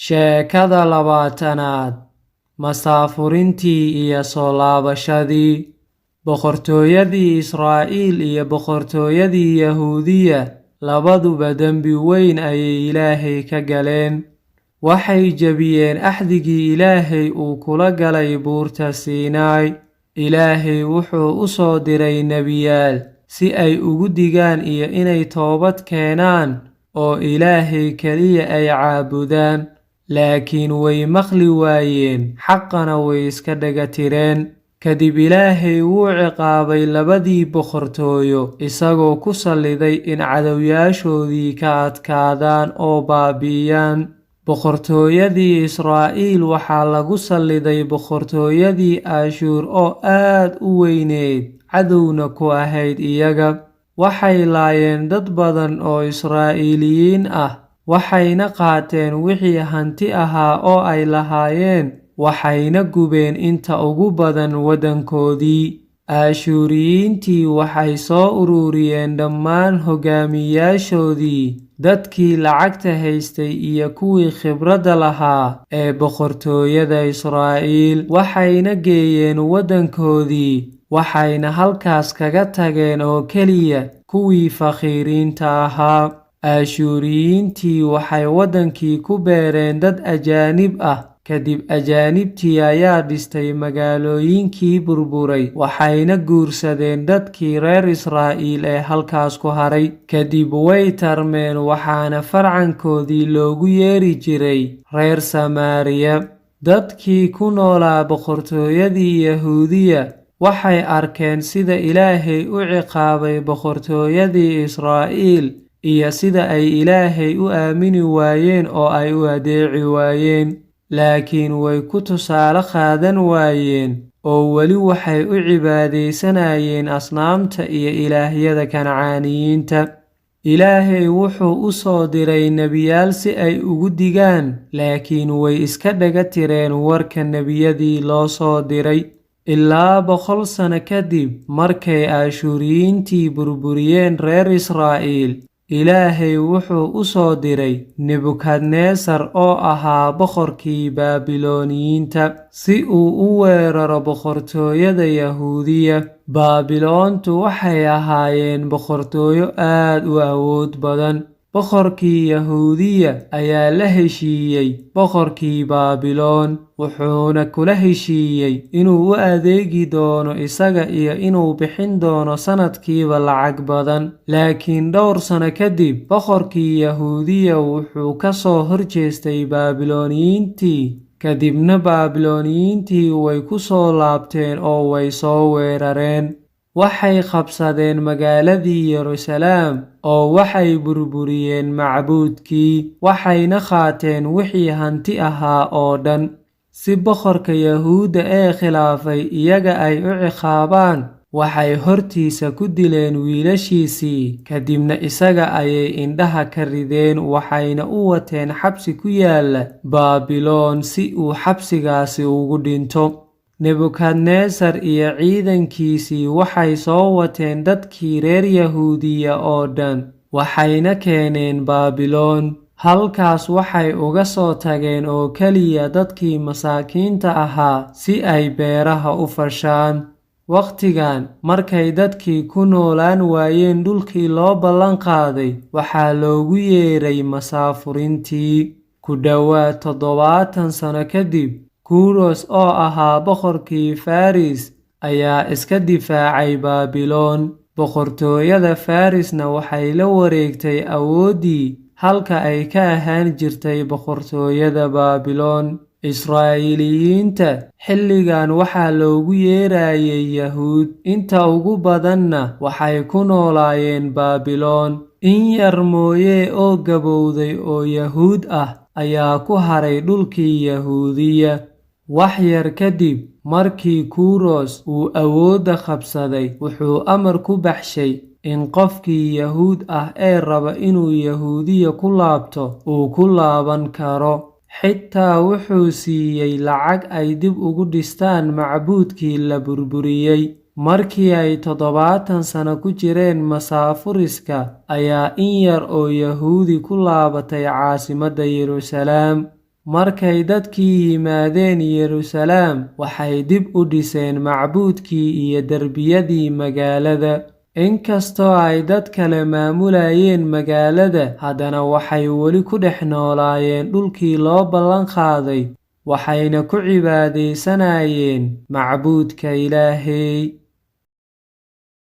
Sheekada 20aad: Masaafurintii iyo soo laabashadii. Boqortooyadii Israa'iil iyo boqortooyadii Yahuudiya labaduba dembi weyn ayay Ilaahay ka galeen. Waxay jebiyeen axdigii Ilaahay uu kula galay buurta Siinaay. Ilaahay wuxuu u soo diray nebiyaal si ay ugu digaan iyo inay toobad keenaan oo Ilaahay keliya ay caabudaan, laakiin way maqli waayeen, xaqana way iska dhaga tireen. Kadib Ilaahay wuu ciqaabay labadii boqortooyo, isagoo ku salliday in cadowyaashoodii ka adkaadaan oo baabi'iyaan. Boqortooyadii Israa'iil waxaa lagu salliday boqortooyadii Aashuur oo aad u weyneyd, cadowna ku ahayd iyaga. Waxay laayeen dad badan oo Israa'iiliyiin ah, waxayna qaateen wixii hanti ahaa oo ay lahaayeen, waxayna gubeen inta ugu badan waddankoodii. Aashuuriyiintii waxay soo ururiyeen dhammaan hogaamiyaashoodii, dadkii lacagta haystay iyo kuwii khibradda lahaa ee boqortooyada Israa'iil, waxayna geeyeen waddankoodii, waxayna halkaas kaga tageen oo keliya kuwii faqiiriinta ahaa. Aashuuriyiintii waxay waddankii ku beereen dad ajaanib ah. Kadib ajaanibtii ayaa dhistay magaalooyinkii burburay, waxayna guursadeen dadkii reer Israa'iil ee halkaas ku haray. Kadib way tarmeen, waxaana farcankoodii loogu yeeri jiray reer Samaariya. Dadkii ku noolaa boqortooyadii Yahuudiya waxay arkeen sida Ilaahay u ciqaabay boqortooyadii Israa'iil iyo sida ay Ilaahay u aamini waayeen oo ay u adeeci waayeen, laakiin way ku tusaale qaadan waayeen oo weli waxay u cibaadaysanayeen asnaamta iyo ilaahyada Kancaaniyiinta. Ilaahay wuxuu u soo diray nebiyaal si ay ugu digaan, laakiin way iska dhaga tireen warka nebiyadii loo soo diray. Ilaa 100 sano kadib markay Aashuuriyiintii burburiyeen reer Israa'iil, Ilaahay wuxuu u soo diray Nebukadnesar oo ahaa boqorkii Baabilooniyiinta si uu u weeraro boqortooyada Yahuudiya. Baabiloontu waxay ahaayeen boqortooyo aad u awood badan. Boqorkii Yahuudiya ayaa la heshiiyey boqorkii Baabiloon, wuxuuna kula heshiiyey inuu u adeegi doono isaga iyo inuu bixin doono sanadkiiba lacag badan. Laakiin dhowr sano kadib, boqorkii Yahuudiya wuxuu ka soo horjeestay Baabilooniyiintii. Kadibna Baabilooniyiintii way ku soo laabteen oo way soo weerareen. Waxay qabsadeen magaaladii Yeruusaalem oo waxay burburiyeen macbudkii, waxayna qaateen wixii hanti ahaa oo dhan. Si boqorka Yahuudda ee khilaafay iyaga ay u ciqaabaan, waxay hortiisa ku dileen wiilashiisii, kadibna isaga ayay indhaha ka rideen, waxayna u wateen xabsi ku yaalla Baabiloon si uu xabsigaasi ugu dhinto. Nebukadnesar iyo ciidankiisii waxay soo wateen dadkii reer Yahuudiya oo dhan, waxayna keeneen Baabiloon. Halkaas waxay uga soo tageen oo keliya dadkii masaakiinta ahaa si ay beeraha u fashaan. Wakhtigan, markay dadkii ku noolaan waayeen dhulkii loo ballan qaaday, waxaa loogu yeeray masaafurintii. Ku dhowaad 70 sano kadib, Kuros oo ahaa boqorkii Faris ayaa iska difaacay Baabiloon. Boqortooyada Farisna waxay la wareegtay awooddii halka ay ka ahaan jirtay boqortooyada Baabiloon. Israa'iiliyiinta xilligan waxaa loogu yeerayay Yahuud, inta ugu badanna waxay ku noolaayeen Baabiloon. In yar mooye oo gabowday oo Yahuud ah ayaa ku haray dhulkii Yahuudiya. Wax yar kadib markii Kuros uu awoodda qabsaday, wuxuu amar ku baxshay in qofkii Yahuud ah ee raba inuu Yahuudiya ku laabto uu ku laaban karo. Xitaa wuxuu siiyay lacag ay dib ugu dhistaan macbudkii la burburiyey. Markii ay 70 sano ku jireen masaafuriska, ayaa in yar oo Yahuudi ku laabatay caasimadda Yeruusaalem. Markay dadkii yimaadeen Yeruusaalem, waxay dib u dhiseen macbudkii iyo derbiyadii magaalada. Inkastoo ay dad kale maamulayeen magaalada, haddana waxay weli ku dhex noolaayeen dhulkii loo ballan qaaday, waxayna ku cibaadaysanayeen macbudka Ilaahay.